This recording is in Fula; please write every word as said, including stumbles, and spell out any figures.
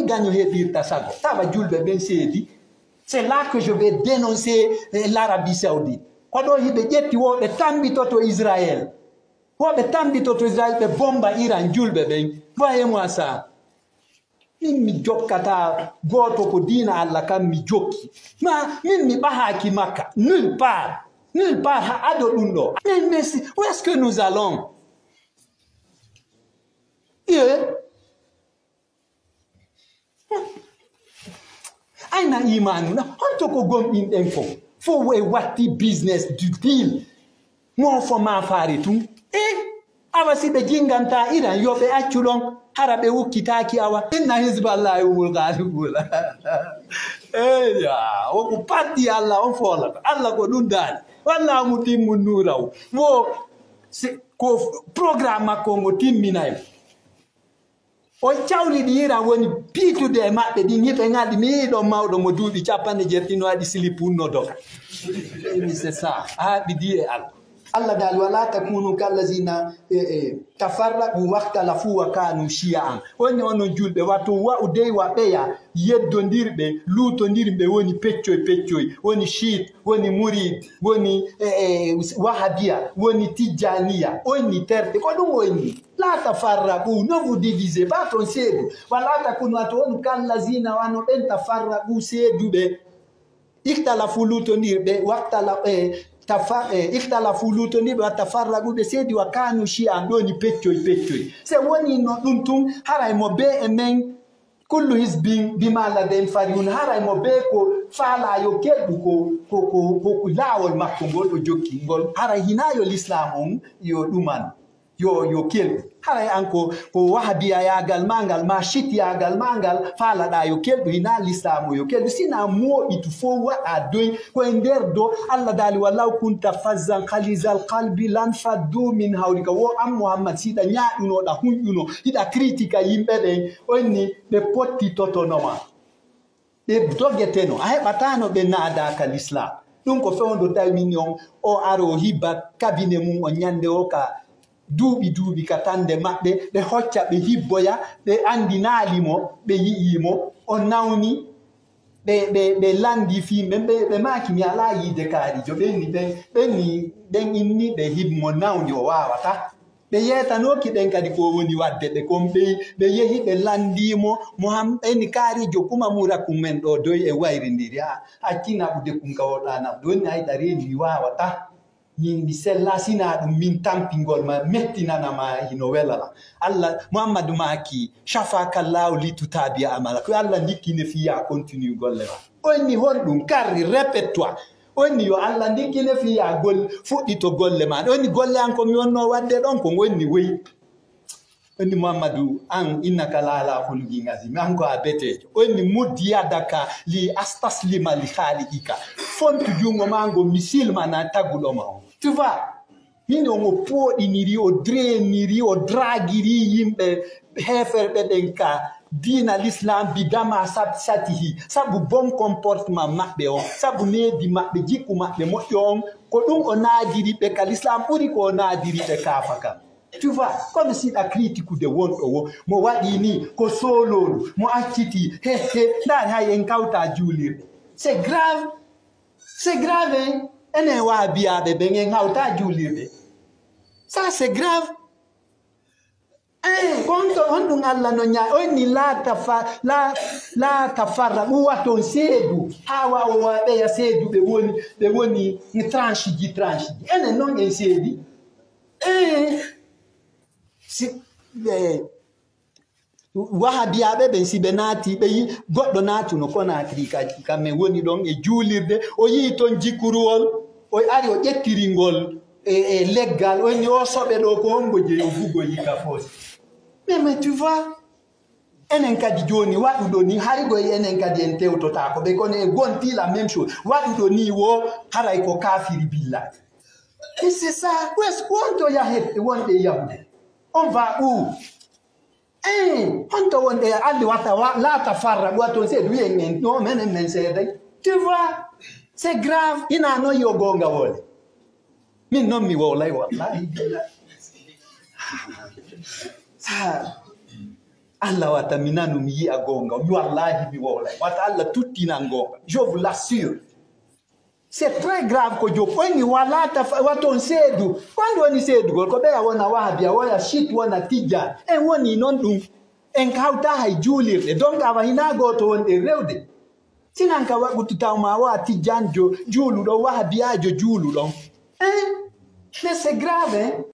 Daño heɓirta sago. Tawa julɓe ɓen seedi. C'est là que je vais dénoncer, eh, l'Arabie Saoudite. Ko ɗo hiɓe ƴetti wo ɓe tambitoto Israël. Wo ɓe tambitoto Israël, ɓe bomba Iran julɓe ɓen. Voyez-moi ça. Min mi jokkata gooto ko diina Allah kan mi jokki. Ma, min mi ɓahaaki Makka. Nulle part. Nulle part ha ado ɗum ɗo. Mais, mais si, où est-ce que nous allons? Eh? Ayna imaanu na? Honto ko gomɗinɗen kon? Fof e watti business du deal. Mo fo ma faare tun. E awa si ɓe jinganta Iran, yo ɓe accu ɗon. Hara ɓe wukkitaaki awa. Inna hizballahi humul ghalibun. Eya, o ko parti Allah on foolata. Allah ko ɗum daali. Walla mu timmu nuraw. Wo si, ko programme makko ngo timminay. O cawli ɗi Iran woni piitude e maɓɓe ɗin. Hiɓe ŋalɗi mi yi'i ɗon mawɗo mo duuɓi capanɗe jeetati no waɗi silip hunno doga. Mi c'est ça. A haɓidi e Allah. Allah daali, "Wala takunu kallazina, eh, eh, tafarraqu waktalafu wa kanu shi'an." Woni onon julɓe, wato wa'u dey wa ɓeya yeddondirɓe, luutondirɓe woni peccoy peccoy, woni shiit, woni murid, woni, eh, eh, wahabiya, woni tijjaniya, onni terte. Ko ɗum onni. La tafarraqu, ne vous divisez pas ton seedu. Wala takunu ato on kallazina wano ɓen tafarraqu seeduɓe. Iktalafu luutondirɓe, waktala, eh, tafa, eh, iktalafu luutondirɓe, wa tafarraqu ɓe seedi, wa kanu shi'an ɗoni peccoy peccoy. Se woni no ɗum tun, haray mo be e men, kullu hizbin bima ladayhim farihun, haray mo be ko faala yo kelɗu ko, ko, ko, ko, ko laawol makko ngol o jokki ngol, haray hinaa yo l'islam on yo ɗuman. Yo, yo kelɗu. Haray an ko, ko wahabiyayaagal ma ngal, ma shitiyaagal ma ngal, faalaɗaa yo kelɗu, hinaa lislaamu yo kelɗu. Sina mooɓitu fof waɗa doy, ko e nder do, Allah daali, "Walaw kunta fazzan khalizal qalbi lan faddu min hawlika." Wo an Muhammad, si hiɗa ñaaɗuno, ɗa hunƴuno, hiɗa kritika yimɓe ɓen, onni ɓe pottitotono ma. Ɓe dogeteno, a heɓataano ɓe naadaaka lislaam. Ɗum ko fewndo tawi min on, o aro o hibba kabine mum o ñande o ka duuɓi duuɓi ka tande maɓɓe, ɓe hocca, ɓe hibboya, ɓe anndinaali mo, ɓe yi'ii mo, o nawni, ɓe, ɓe, ɓe lanndi fii ɓe, ɓe, ɓe maaki mi alaa yiide kaarijo, ɓen ni, ɓen, ɓen ni, ɓen inni ɓe hib mo nawni o waawata. Ɓe yeetanooki ɓen kadi ko woni waɗde ɓe kon, ɓe, ɓe yehi ɓe lanndii mo, Muham-, eni kaarijo kuma mura kun men ɗo doy e wayrindiri, a, accina ɓude kun ka woɗa naɓ, ɗo ni ayɗa reeni mi waawata. Min mi sella sina ɗum min tampingol ma mettinana ma hino welala. Allah, Muhammadu maaki, "Shafakallahu li tutabi amala." Ko Allah ndikkine fii ya continue golle ma. On ni honɗum? Karri, répète-toi. On ni yo Allah ndikkine fii ya gol-, fuɗɗito golle ma. On ni golle an ko mi wonno waɗde ɗon ko on ni woyi. On ni Muhammadu an innaka la ala khuluqin azim. An ko a betejo. On ni mud yadaka li astaslima li khaliqika. Fontu jungo ma ngo mi silmana taguɗo ma on. Tu vois? Hino mo pooɗiniri, o drainiri, o dragiri yimɓe heeferɓe ɓen ka diina l'islam bi dama sab-, satihi, sabu bon comportement maɓɓe on, sabu needi maɓɓe, jikku maɓɓe moƴƴo on, ko ɗum o naadiri ɓe ka l'islam ɓuri ko o naadiri ɓe kaafa kan. Tu vois, kono siɗa critiqude wonɗo wo, mo waɗi ni ko soololu, mo acciti, he, he, ndaari hay en kawta juulirɗe. C'est grave. C'est grave, hein? Enen wahabiyaaɓe ɓen en hawta juulirde. Ça, c'est grave. Eh, ko honto, honɗum Allah no ñaa-, o inni, "La tafa-, la, la tafarra, ɗum waton seedu." Haa wa o wa ɓeya seedu, ɓe woni, ɓe woni tranche ji, tranche ji. Enen non en seedi. Eh, si, eh, Wahabiyaaɓe ɓen, si ɓe naati, ɓe yi goɗɗo naatuno Conakry ka, kamɓe woni ɗon e juulirde, o yii ton jikuruwol, o ari o ƴettiri ngol e, e leggal, o inni o soɓe ɗo ko hombo jeyi, o bugoyi ka fosi. Mais, mais tu vois, enen kadi jooni waɗuɗo ni, hari goy enen kadi en tewtotaako ɓe, kono e gonti la même chose. Waɗuɗo ni wo, haray ko kaafiri billahi. Et c'est ça, wes, wonto yahet, wonɓe yahude. On va où? Eh, honto wonde alli wata wa, la tafarra, wa ton se duyen en, no, menen men seeday. Tu vois, c'est grave, ina no yo gonga wole. Min non mi wowlay wallahi billahi. Ah. Allah wata mi nanu mi yi'a goonga, mi wallahi mi wowlay. Wata Allah tuttinan goonga. Je vous l'assure. C'est très grave ko Joop ɓoyni wala ta waton seedu. Ko andi woni seedugol? Ko ɓeya wona wahabi, a wona shit, wona tijja. En woni noon ɗum. En kawta hay juulirɗe. Donc awa hina gooto wonɗen rewde. Sinan ka waɗutu tawma wa tijjanjo juuluɗo, wahabiyaajo juuluɗo. Hein? Mais c'est grave, hein?